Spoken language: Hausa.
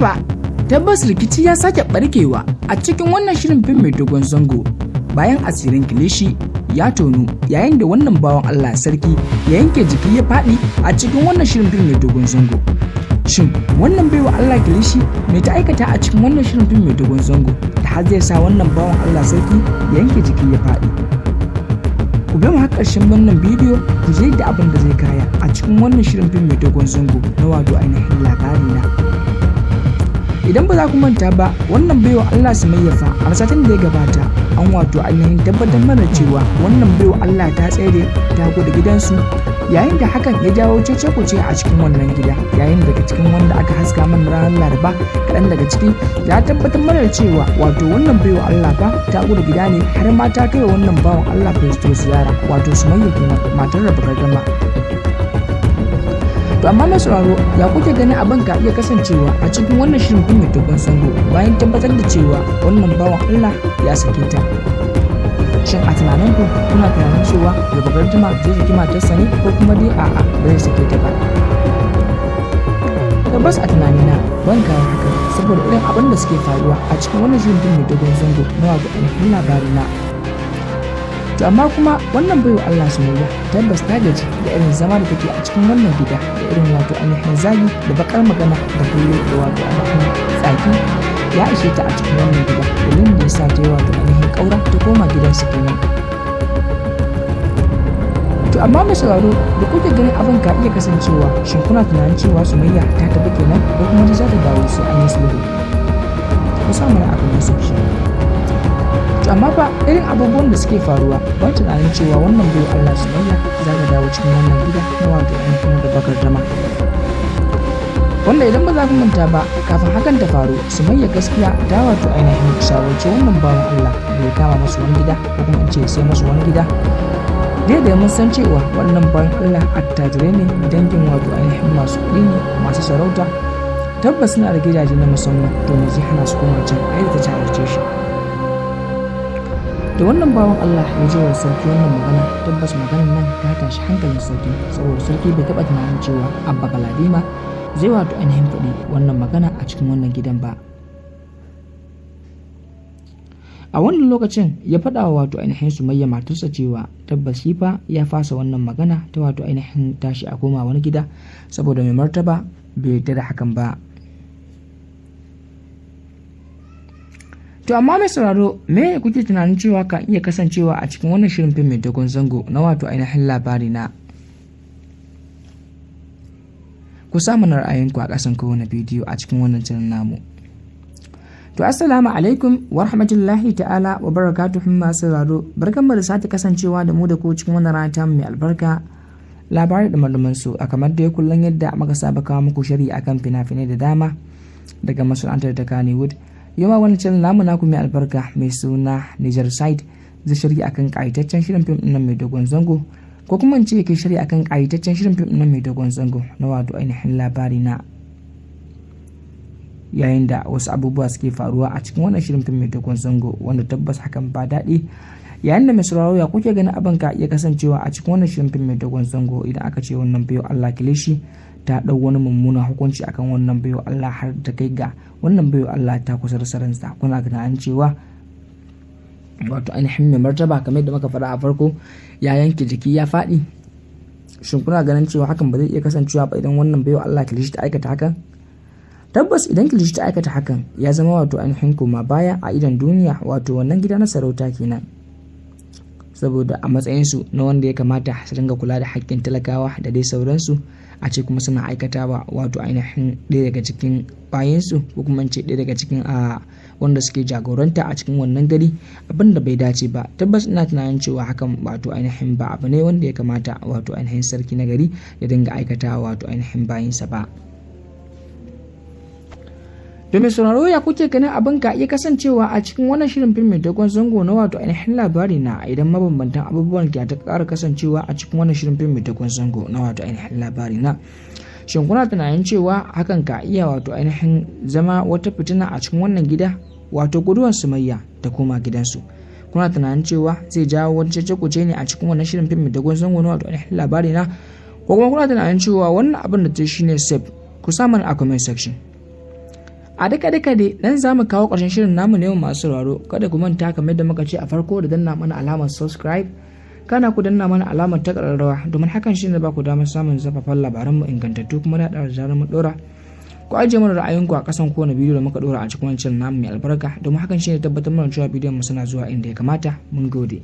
fa tabbas rikici ya sake barkewa a cikin wannan shirin fim mai dogon zango bayan asirin Kilishi ya tonu, yayin da wannan bawan Allah sarki ya yanke jiki ya faɗi a cikin wannan shirin fim mai dogon zango. Shin wannan baiwa Allah Kilishi mai ta aikata a cikin wannan shirin fim mai dogon zango da har zai sa wannan bawan Allah sarki ya yanke jiki ya faɗi? Ku bi mu har ƙarshen wannan bidiyo ku je da abin da zai kaya a cikin wannan shirin fim mai dogon zango na wato ainihin Labari Na. Idan ba za ku manta ba, wannan baiwa Allah Sumayya fa a satin da ya gabata an wato ainihin tabbatar mana cewa wannan baiwa Allah ta tsere ta gudu gidansu, yayin da hakan ya jawo cece-kuce a cikin wannan gida, yayin daga cikin wanda aka haska mana ranar Laraba kaɗan daga ciki ya tabbatar mana cewa wato wannan baiwa Allah fa ta gudu gida ne, har ma ta kai wannan bawan Allah Festo ziyara, wato Sumayya kenan, matar Raba Gardama. To amma mai sauraro, ya kuke ganin abin ka iya kasancewa a cikin wannan shirin fim mai dogon zango bayan tabbatar da cewa wannan bawan Allah ya sake ta? Shin a tunaninku kuna tunanin cewa Raba Gardama zai saki matarsa ne, ko kuma dai a'a, ba zai sake ta ba? Tabbas a tunanina ban kawo hakan, saboda irin abin da suke faruwa a cikin wannan shirin fim mai dogon zango na wato ainihin Labari Na. To amma kuma wannan baiwa Allah Sumayya tabbas ta gaji da irin zama da take a cikin wannan gida, da irin wato ainihin zagi da bakar magana da kullu da wato ainihin tsaki ya ishe ta a cikin wannan gida. Dalilin da yasa ta yi wato ainihin kaura ta koma gidansu kenan. To amma mai sauraro, da kuke ganin abin ka iya kasancewa, shin kuna tunanin cewa Sumayya ta tafi kenan, ko kuma za ta dawo sai an yi sulhu? Ku sa mana a comment section. To amma fa irin abubuwan da suke faruwa, ban tunanin cewa wannan bai Allah Sumayya za ta dawo cikin wannan gida na wato ainihin Raba Gardama. Wanda idan ba za ku manta ba, kafin hakan ta faru, Sumayya gaskiya ta wato ainihin shawarci wannan bawan Allah da ya kama masu wani gida, ko kuma in ce sai masu wani gida. Da mun san cewa wannan bayan Allah attajirai ne, dangin wato ainihin masu kuɗi ne, masu sarauta, tabbas suna da gidaje na musamman. To me zai hana su koma can ai da ta shawarce shi? Da wannan bawan Allah ya je wa sarki wannan magana, tabbas maganar nan ta tashi hankalin sarki, saboda sarki bai taɓa tunanin cewa Abba Galadima zai wato ainihin faɗi wannan magana a cikin wannan gidan ba. A wannan lokacin ya faɗa wa wato ainihin Sumayya matarsa cewa tabbas shi fa ya fasa wannan magana ta wato ainihin tashi a koma wani gida, saboda mai martaba bai yarda da hakan ba. To amma mai sauraro, me kuke tunanin cewa ka iya kasancewa a cikin wannan shirin fim mai dogon zango na wato ainihin Labari Na? Ku sa mana ra'ayinku a ƙasan kowane bidiyo a cikin wannan channel namu. To assalamu alaikum wa rahmatullahi ta'ala wa barakatuhu. Masu sauraro, barkanmu da sake kasancewa da mu da ku cikin wannan rana ta mai albarka, labari da malaman su. A kamar da kullum yadda muka saba kawo muku shiri akan fina-finai da dama daga masana'antar ta Kannywood. Yau ma wani channel namu naku mai albarka mai suna Niger Side zai shirya akan ƙayataccen shirin fim ɗin mai dogon zango, ko kuma in ce yake shirya akan ƙayataccen shirin fim ɗin mai dogon zango na wato ainihin Labari Na, yayin da wasu abubuwa suke faruwa a cikin wannan shirin fim mai dogon zango wanda tabbas hakan ba daɗi. Yayin da mai sauraro, ya kuke ganin abin ka iya kasancewa a cikin wannan shirin fim mai dogon zango idan aka ce wannan bayo Allah Kilishi ta ɗau wani mummunan hukunci akan wannan bayo Allah, har ta kai ga wannan bayo Allah ta kusa rasa ransa? Kuna ganin cewa wato ainihin mai martaba, kamar yadda muka faɗa a farko, ya yanke jiki ya faɗi, shin kuna ganin cewa hakan ba zai iya kasancewa ba idan wannan bayo Allah Kilishi ta aikata hakan? Tabbas idan Kilishi ta aikata hakan, ya zama wato ainihin koma baya a idon duniya, wato wannan gida na sarauta kenan, saboda a matsayinsu na wanda ya kamata su dinga kula da haƙƙin talakawa da dai sauransu, a ce kuma suna aikatawa wato ainihin ɗaya daga cikin bayansu, ko kuma ce ɗaya daga cikin a wanda suke jagoranta a cikin wannan gari, abin da bai dace ba. Tabbas ina tunanin cewa hakan wato ainihin ba abu ne wanda ya kamata wato ainihin sarki na gari ya dinga aikatawa wato ainihin bayinsa ba. Domin sauraro, ya kuke ganin abin ka iya kasancewa a cikin wannan shirin fim mai dogon zango na wato ainihin Labari Na, idan mabambantan abubuwan ke ta ƙara kasancewa a cikin wannan shirin fim mai dogon zango na wato ainihin Labari Na? Shin kuna tunanin cewa hakan ka iya wato ainihin zama wata fitina a cikin wannan gida, wato guduwan Sumayya ta koma gidansu? Kuna tunanin cewa zai jawo wani cece-kuce ne a cikin wannan shirin fim mai dogon zango na wato ainihin Labari Na, ko kuma kuna tunanin cewa wannan abin da ta shine safe? Ku sa mana a comment section. A duka duka dai nan za mu kawo ƙarshen shirin namu ne, masu sauraro. Kada ku manta, kamar yadda muka ce a farko, da danna mana alamar subscribe, kana ku danna mana alamar ta ƙararrawa, domin hakan shine ba ku damar samun zafafan labaranmu ingantattu kuma da zarar mu ɗora. Ku ajiye mana ra'ayinku a ƙasan kowane bidiyo da muka ɗora a cikin wancan namu mai albarka, domin hakan shine tabbatar mana cewa bidiyon mu suna zuwa inda ya kamata. Mun gode.